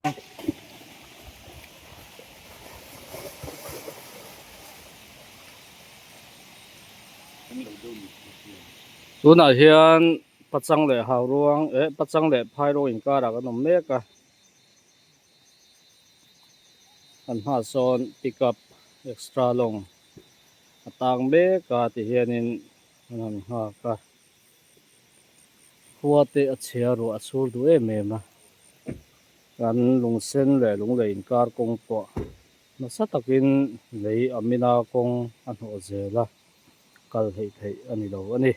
Tunah hian pachang leh hauruang eh pachang leh phairuang inkarah kan awm mek a kan hma sawn pickup extra long a tang mek a ti hianin an han nghak a khua te a chhia ruah a chhur duh em em a. Kan lungsen leh lunglei inkar kawng pawh nasa takin lei a mina kawng a hnawh zel a, kal theih theih a ni lo a ni.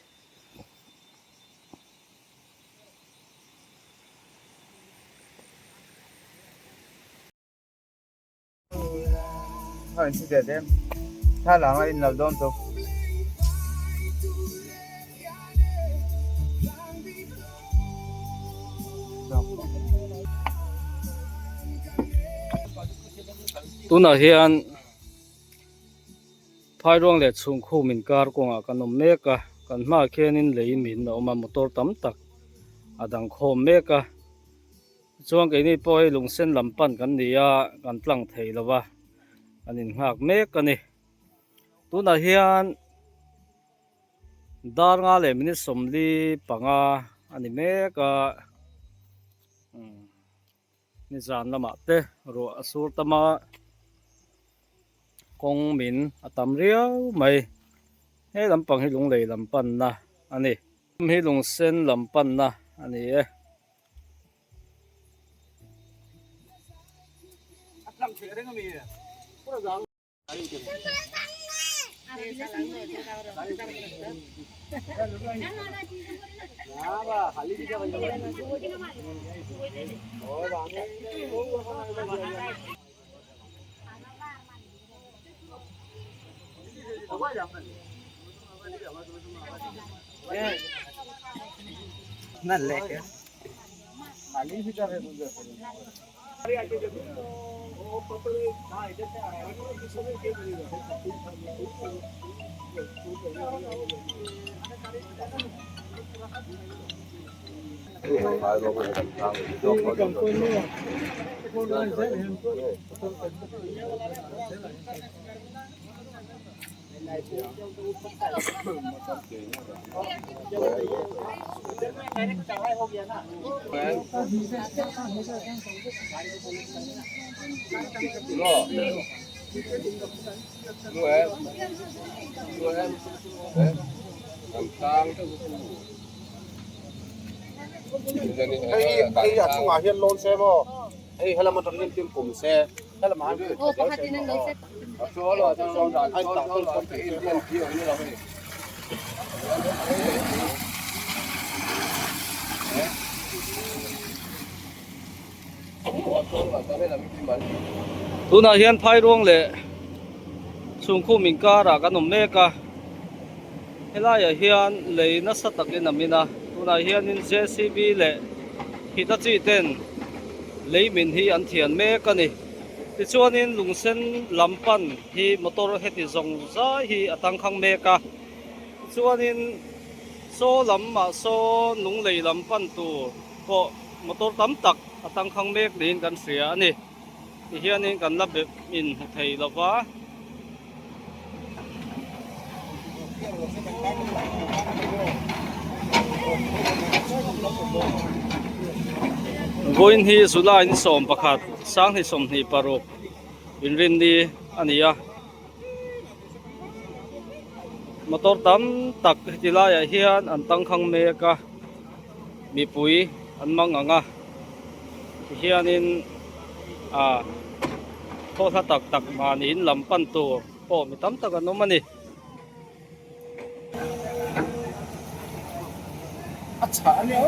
Tunah hian Phairuang leh Chhungkhum inkar kawngah kan awm mek a, kan hmaah khianin lei min a awm a, motor tam tak a dang khawm mek a. Chuan keini pawh hei lungsen lam pan kan ni a, kan tlang thei lo va, kan innghak mek a ni. Tunah hian dar nga leh minute sawmli panga a ni mek a, nizan lamah te ruah a sur tam a, kawng min a tam riau mai. He lampang hi lunglei lam panna a ni. Hi lungsen lam panna a ni e. Hei a chungah hian lawn se maw hei helam atang hian tin kum se helam ah hian Tunah hian Phairuang leh Chhungkhum inkarah kan awm mek a, helaiah hian lei nasa takin a min a, tunah hianin JCB leh Hitachi ten lei min hi an thian mek a ni. Tichuanin lungsen lam pan hi motor heti zawng zai hi a tangkhang mek a, tichuanin saw lam mah saw lunglei lam pan tur pawh motor tam tak a tangkhang mek niin kan hria a ni. Tihianin kan la be in hmu thei lo va. Vawiin hi July ni 11 sanghnih 26 inrinni a ni a. Motor tam tak heti laiah hian an tangkhang mek a, mipui an mang ang a, tihianin ah khaw hla tak tak mahni in lam pan tur pawh mi tam tak an awm a ni. A chhah a nia.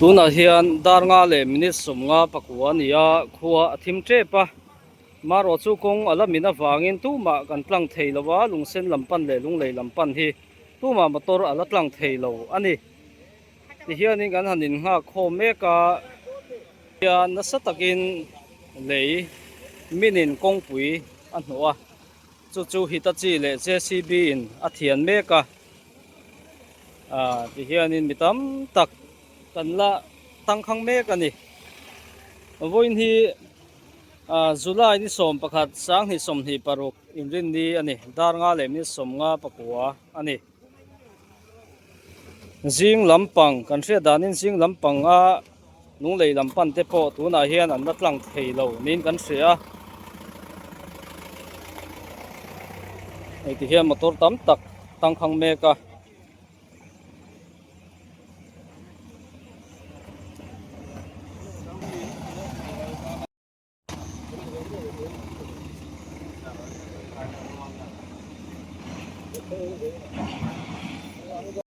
Tunah hian dar nga leh minute sawmnga pakua a ni a, khua a thim tep a, marawh chu kawng a la min avangin tumah kan tlang thei lo a, lungsen lam pan leh lunglei lam pan hi tumah motor a la tlang thei lo a ni. Tihianin kan han innghak khawm mek a, hian nasa takin lei minin kawngpui a hnawh a, chu chu Hitachi leh JCB in a thian mek a, ah tihianin mi tam tak kan la tangkhang mek a ni. Vawiin hi ah July ni 11 2026 inrinni a ni, dar nga leh minute 59 a ni. Zing lampang kan hriat danin zing lampanga lunglei lam pan te pawh tunah hian an la tlang thei lo niin kan hria a hei ti hian motor tam tak tangkhang mek a.